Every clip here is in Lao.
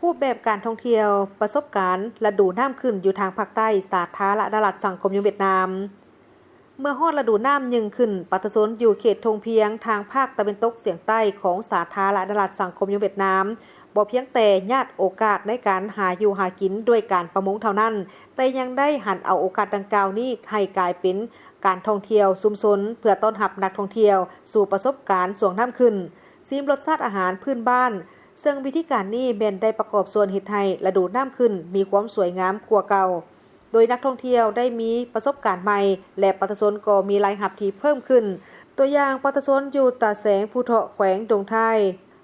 ຮູບແບບການທ່ອງທ່ຽວປະສົບການລະດູນ້ຳຂຶ້ນຢູ່ທາງພາກໃຕ້ສາທາລະນະລັດສັງຄົມນິຍົມຫວຽດນາມ. ເມື່ອຮອດລະດູນ້ຳຍິ່ງຂຶ້ນ, ປະຊາຊົນຢູ່ເຂດທົ່ງພຽງທາງພາກຕາເວັນຕົກສຽງໃຕ້ຂອງສາທາລະນະລັດສັງຄົມນິຍົມຫວຽດນາມ ບໍ່ພຽງແຕ່ຍາດໂອກາດໃນການຫາຢູ່ຫາກິນດ້ວຍການປະມົງເທົ່ານັ້ນ, ແຕ່ຍັງໄດ້ຫັນເອົາໂອກາດດັ່ງກ່າວນີ້ໃຫ້ກາຍເປັນການທ່ອງທ່ຽວຊຸມຊົນ ເພື່ອຕ້ອນຮັບນັກທ່ອງທ່ຽວສູ່ປະສົບການຊ່ວງນ້ຳຂຶ້ນ, ຊີມລົດຊາດອາຫານພື້ນບ້ານ, ເຊິ່ງວິທີການນີ້ແມ່ນໄດ້ປະກອບສ່ວນເຮັດໃຫ້ລະດູນ້ຳຂຶ້ນມີຄວາມສວຍງາມກວ່າເກົ່າ. ໂດຍນັກທ່ອງທ່ຽວໄດ້ມີປະສົບການໃໝ່ ແລະ ປະຊາຊົນກໍມີລາຍຮັບທີ່ເພີ່ມຂຶ້ນ. ຕົວຢ່າງ, ປະຊາຊົນຢູ່ຕາແສງພູເທາະ ແຂວງດົງທາຍ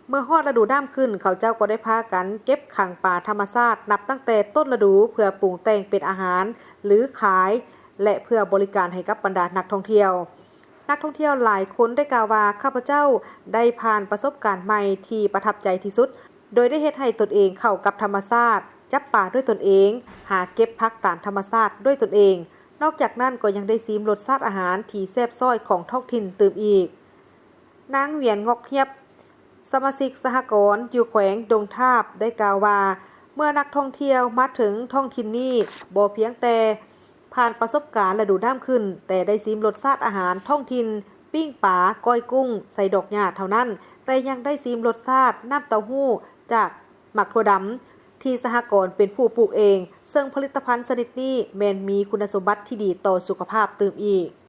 ເມື່ອຮອດລະດູນ້ຳຂຶ້ນ, ເຂົາເຈົ້າກໍໄດ້ພາກັນເກັບຂັງປາທຳມະຊາດ ນັບຕັ້ງແຕ່ຕົ້ນລະດູ ເພື່ອປຸງແຕ່ງເປັນອາຫານ ຫຼື ຂາຍ ແລະ ເພື່ອບໍລິການໃຫ້ກັບບັນດານັກທ່ອງທ່ຽວ. ນັກທ່ອງທ່ຽວຫຼາຍຄົນໄດ້ກ່າວວ່າ, ຂ້າພະເຈົ້າໄດ້ຜ່ານປະສົບການໃໝ່ທີ່ປະທັບໃຈທີ່ສຸດ, ໂດຍໄດ້ເຮັດໃຫ້ຕົນເອງເຂົ້າກັບທຳມະຊາດ, ຈັບປາດ້ວຍຕົນເອງ, ຫາເກັບຜັກຕາມທຳມະຊາດດ້ວຍຕົນເອງ. ນອກຈາກນັ້ນກໍຍັງໄດ້ຊີມລົດຊາດອາຫານທີ່ແຊບຊ້ອຍຂອງທ້ອງຖິ່ນຕື່ມອີກ. ນາງ ຫວຽນ ງອກຮຽບ, ສະມາຊິກສະຫະກອນຢູ່ແຂວງດົງທາບ ໄດ້ກ່າວວ່າ, ເມື່ອນັກທ່ອງທ່ຽວມາເຖິງທ້ອງຖິ່ນນີ້, ບໍ່ພຽງແຕ່ຜ່ານປະສົບການລະດູນ້ຳຂຶ້ນ, ແຕ່ໄດ້ຊີມລົດຊາດອາຫານທ້ອງຖິ່ນ, ປີ້ງປາ, ກ້ອຍກຸ້ງ, ໃສ່ດອກຫຍ້າເທົ່ານັ້ນ, ແຕ່ຍັງໄດ້ຊີມລົດຊາດນ້ຳເຕົ້າຫູ້ຈາກໝາກຖົ່ວດຳ ທີ່ສະຫະກອນເປັນຜູ້ປູກເອງ, ເຊິ່ງຜະລິດຕະພັນຊະນິດນີ້ແມ່ນມີຄຸນນະສົມບັດທີ່ດີຕໍ່ສຸຂະພາບຕື່ມອີກ.